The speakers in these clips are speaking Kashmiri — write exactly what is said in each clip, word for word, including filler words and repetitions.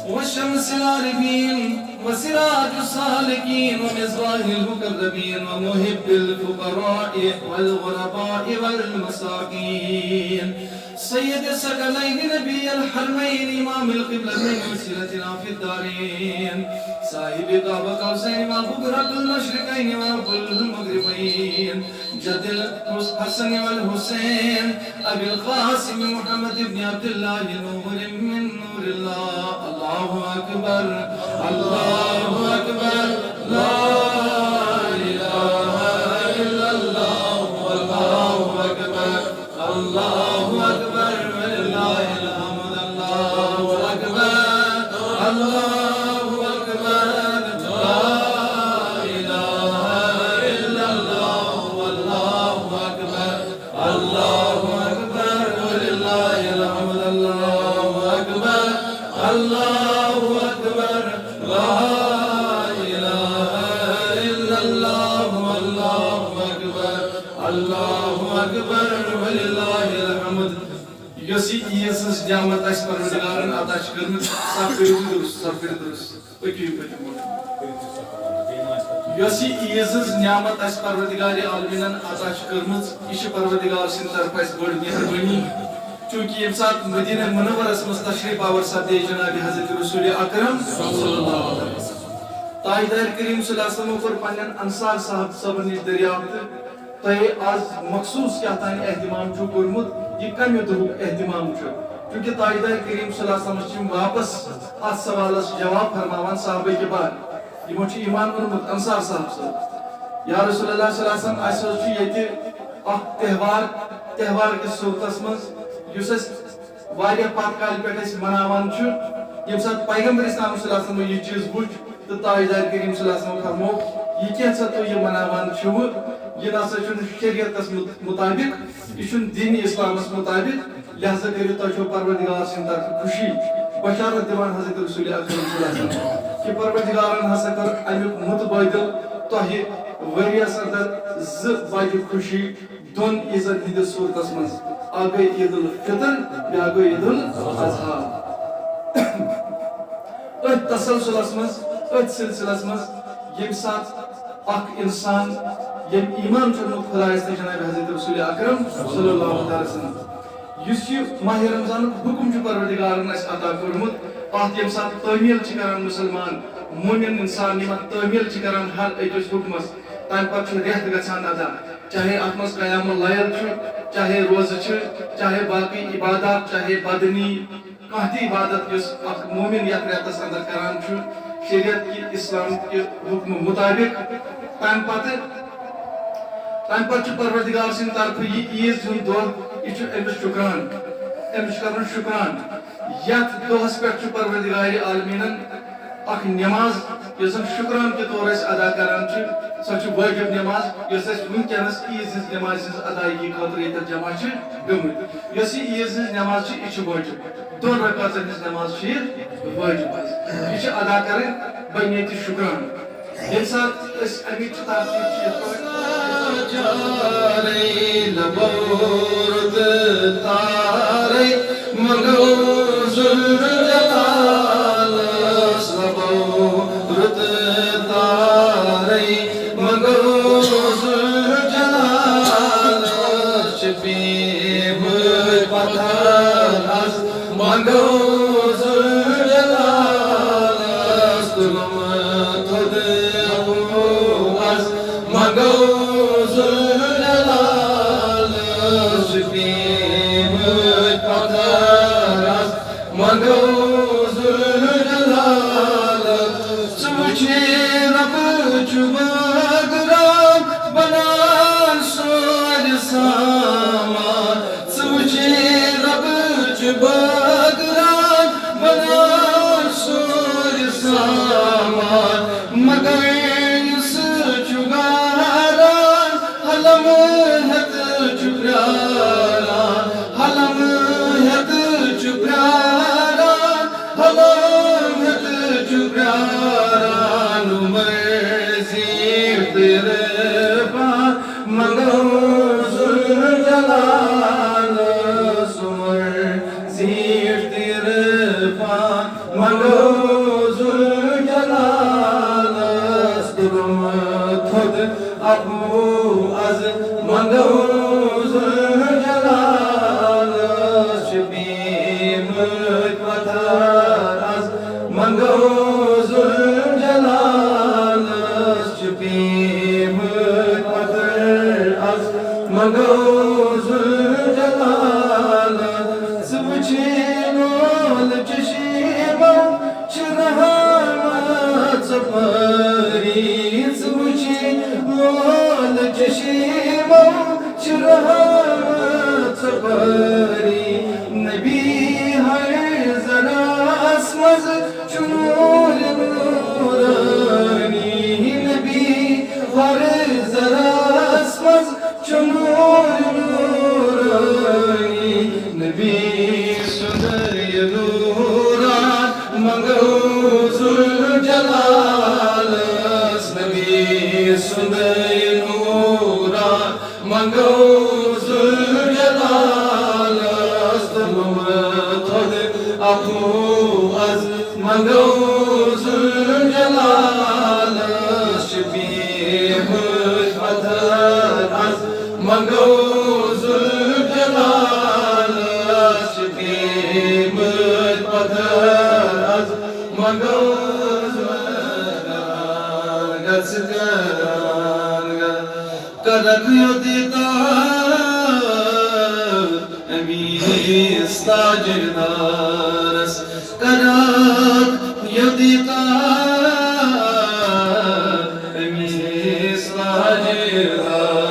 والشمس العارفين وسراج السالكين ومصباح المقربين ومحب الفقراء والغرباء والمساكين سيد الثقلين نبي الحرمين إمام القبلتين وسيلتنا في الدارين صاحب قاب قوسين وبكرة المشرقين ورب المغربين جد الحسن والحسين أبي القاسم محمد بن عبد الله نور من نور الله. الله أكبر، الله أكبر، لا إله إلا الله، والله أكبر، الله أكبر، ولله الحمد، الله أكبر، الله أكبر، لا إله إلا الله، والله أكبر، الله أكبر، ولله الحمد، الله أكبر، الله أكبر، لا إله إلا الله، والله أكبر، الله أكبر، ولله الحمد. یۄس یہِ عیٖذ ہٕنٛز نعمت اَسہِ پروردگارن عطا چھِ کٔرمٕژ، سۄ کٔرِو درست، سۄ کٔرِو درست۔ پٔکِو، پٔکِو۔ یۄس یہِ عیٖذ ہٕنٛز نعمت اَسہِ پروردگار عالمیٖنَن عطا چھِ کٔرمٕژ، یہِ چھِ پروردگار سٕنٛدِ طرفہٕ اَسہِ بٔڑ مہربٲنی۔ چوٗنٛکہِ ییٚمہِ ساتہٕ مدینہ منورس منٛز تشریف آور سپدے جناب حضرت رسول اکرم صلی اللہ علیہ وسلم، تاجدار کریم صلی اللہ علیہ وسلم کوٚر پننٮ۪ن انصار صاحب صٲبن نِش دریافت، تۄہہِ آز مخصوٗص کیٛاہ تام اہتمام چھُو کوٚرمُت، یہِ کَمہِ دۄہُک اہتمام چھُ؟ چوٗنٛکہِ تاجدار کریم صلی اللہ علیہ وسلمس چھِ یِم واپس اَتھ سوالس جواب فرماوان صحابہ کبار، یِمو چھُ ایمان اوٚنمُت انصار صاحب صٲب۔ یا رسول اللہ صلی اللہ علیہ وسلم، اَسہِ حظ چھُ ییٚتہِ اکھ تہوار، تہوار کِس صوٗرتس منٛز، یُس اَسہِ واریاہ پتھ کالہِ پٮ۪ٹھ أسۍ مناوان چھِ، ییٚمہِ ساتہٕ پیغمبر اسلام صلی اللہ علیہ وسلم یہِ چیٖز وُچھ تہٕ تاجدار کریم صلی اللہ علیہ وسلم فرموو، "یہِ کینٛژھا تُہۍ یہِ مناوان چھِوٕ، یہِ نسا چھُنہٕ شریعتس مُت-، مُطابق، یہِ چھُنہٕ دین اسلامس مُطابق، لہذا کٔرِو تۄہہِ چھو پروردگار سٕنٛدِ طرفہٕ خوشی۔" بشارت دِوان حضرت رسول اکرم صلی اللہ علیہ وسلم کہِ پروردگارن ہسا کٔر امیُک متبادل تۄہہِ ؤریس اندر زٕ بجہِ خوشی دۄن عیٖدن ہٕنٛدِس صوٗرتس منٛز، اکھ گٔے عید الفطر، بیٛاکھ گٔے عید الاضحیٰ۔ أتھۍ تسلسلس منٛز، أتھۍ سلسلس منٛز، ییٚمہِ ساتہٕ اکھ انسان، ییٚمۍ ایمان چھُ اوٚنمُت خدایس تہٕ جناب حضرت رسول اکرم صلی اللہ تعالیٰ وسلم، یُس یہِ ماہِ رمضانُک حُکم چھُ پروردگارن اَسہِ عطا کوٚرمُت، اَتھ ییٚمہِ ساتہٕ تعمیٖل چھِ کران مُسلمان، مومِن انسان یِمن تعمیٖل چھِ کران ہر أکِس حُکمس، تَمہِ پتہٕ چھُ رٮ۪تھ گژھان ادا۔ چاہے اَتھ منٛز قیام اللیل چھُ، چاہے روزٕ چھِ، چاہے باقٕے عبادات، چاہے بدنی، کانٛہہ تہِ عبادت یُس اکھ مومِن یَتھ رٮ۪تس اندر کران چھُ، شریعت کہِ اسلام کہِ حُکمہٕ مُطابق، تَمہِ پتہٕ، تَمہِ پتہٕ چھُ پروردگار سٕنٛدِ طرفہٕ یہِ عیٖد ہُنٛد دۄہ، یہِ چھُ أمِس شُکران، أمِس چھُ کرُن شُکران۔ یَتھ دۄہس پٮ۪ٹھ چھُ پروردگار عالمیٖنن اکھ نماز، یۄس زن شُکران کہِ طور أسۍ ادا کران چھِ، سۄ چھِ وٲجِب نماز، یۄس أسۍ وٕنکیٚنس عیٖد ہٕنٛز نمازِ ہٕنٛز ادایگی خٲطرٕ ییٚتٮ۪تھ جمع چھِ گٔمٕتۍ۔ یۄس یہِ عیٖد ہٕنٛز نماز چھِ، یہِ چھِ وٲجِب۔ دۄن رکعژن ہٕنٛز نماز چھِ یہِ وٲجِب حظ۔ یہِ چھِ ادا کرٕنۍ بنیتِ شُکران۔ ییٚمہِ ساتہٕ أسۍ اَمِچ تحقیٖق چھِ یِتھ پٲٹھۍ چارے لبو رُت تارے منگو ذوالجلالس لبو رُت تارے منگو ذوالجلالس چھِ پیمٕتۍ پتھر از منگو ذوالجلالس تُلُم تھوٚد از منگو ذوالجلالس چھِ پیمٕتۍ پتھر از منگو ذوالجلالس۔ ژٕ وٕچھے رب چھُ بٲگرام بنان سورِ سامان۔ ژٕ وٕچھے رب چھُ بٲگرام بنان سورِ سامان۔ مگر یُس چھُ گاران حلم ہٮ۪تھ چھُ پیاران، حلم ہٮ۪تھ چھُ پیاران، حلم ہٮ۪تھ چھُ پیاران۔ عمر زیٖٹھ تہٕ عرفان منگو ذوالجلالس، عمر زیٖٹھ تہٕ عرفان۔ منگو ذوالجلالس تُلُم تھوٚد عفو از، منگو ذوالجلالس چھِ پیمٕتۍ پتھر از، منگو ذوالجلالس چھِ پیمٕتۍ پتھر از، منگو ذوالجلالس۔ ژٕ وٕچھے لول چشمو چھِ رحمت ژۄپٲری، ژٕ وٕچھے لول چشمو چھِ رحمت ژۄپٲری۔ نبی ہر ذرس منٛز چھُ نور نورانی، نبی ہر ذرس منٛز چھُ نور نورانی۔ نبی سُنٛد یہِ نوران منگو ذوالجلالس، نبی سُنٛد یہِ نوران منگو ذوالجلالس، تُلُم تھوٚد عفو از، منگو ذوالجلالس چھِ پیمٕتۍ پتھر از، منگو ذوالجلالس چھِ پیمٕتۍ پتھر از، منگو ذوالجلالس۔ گژھ کران گژھ کرکھ یوٚدی تار أمیٖس تاجدارس، کرکھ یوٚدی تار أمیٖس تاجدارس۔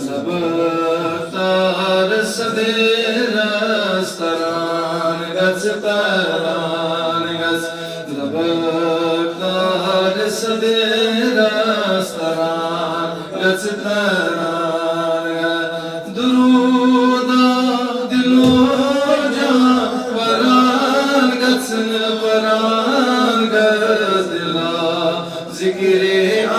زبردار سدیرس تران گژھ تران گژھ، زبردار سدیرس تران گژھ تران گژھ۔ درود دلو جان پران گژھ پران گژھ دلا، ذکر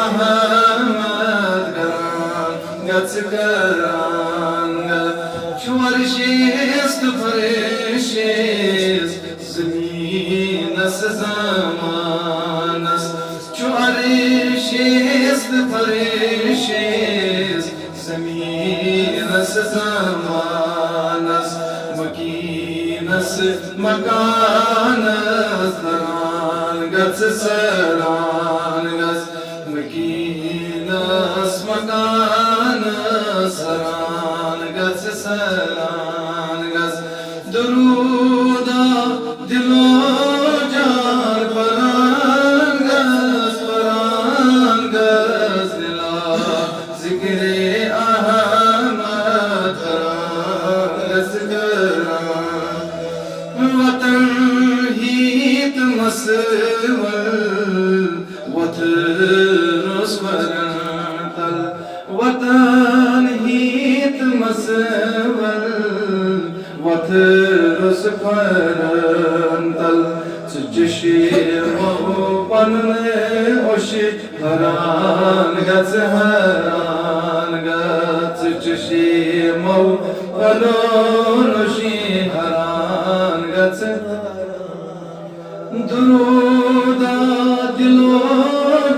احمد کران گژھ کران گژھ۔ چھُ عرشس تہٕ فرشس زمینس زمانس، چھُ عرشس تہٕ فرشس زمینس زمانس، مکینس مکانس تران گژھ سران گژھ، مکینس مکانس سران گژھ سران گژھ۔ درود دلو جان پران گژھ پران گژھ دلا، ذکر احمد کران گژھ کران۔ وطن ہیت مسول وۄتھرس پرن تل، وطن ہیت مسول وۄتھرس پرن تل۔ ژٕ چشمو پنن اوشی حران گژھ حران گژھ، ژٕ چشمو پنن اوشی حران گژھ۔ درود دلو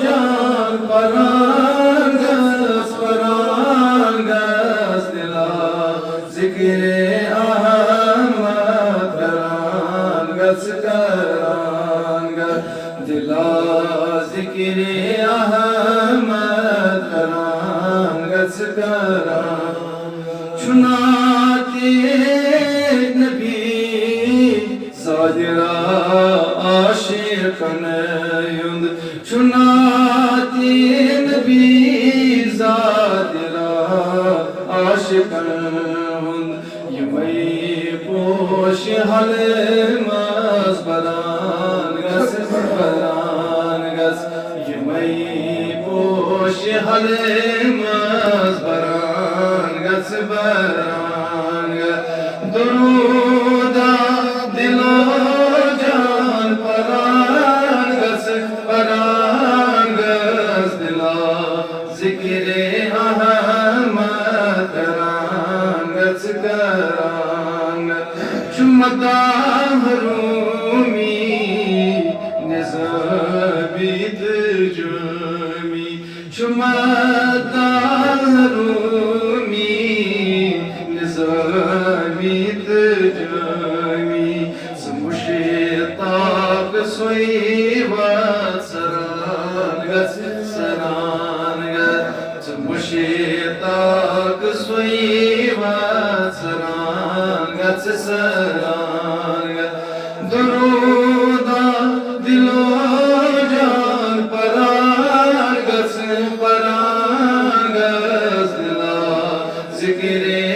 جان پران گژھ پران گژھ دلا، ذکر احمد کران گژھ کران گژھ دلا، ذکر احمد کران گژھ کران۔ چھُ نعتِ نبی زادرا عاشقن ہُنٛد، چھُ نعتِ نبی زادرا عاشقن ہُنٛد۔ یِمے پوش حلمس بران گژھ، بران گژھ۔ یِمے پوش حلمس بران گژھ، بران گژھ۔ درود دلو جان پران گژھ، پران گژھ دلا، ذکر احمد کران گژھ کران۔ چھُ مداح رومی ژٕ مُشتاق سُے وات سران گژھ، سران گژھ۔ ژٕ مُشتاق سُے وات سران گژھ، سران گژھ۔ درودہ دلو جان پران گژھ، پران گژھ دلا ذکر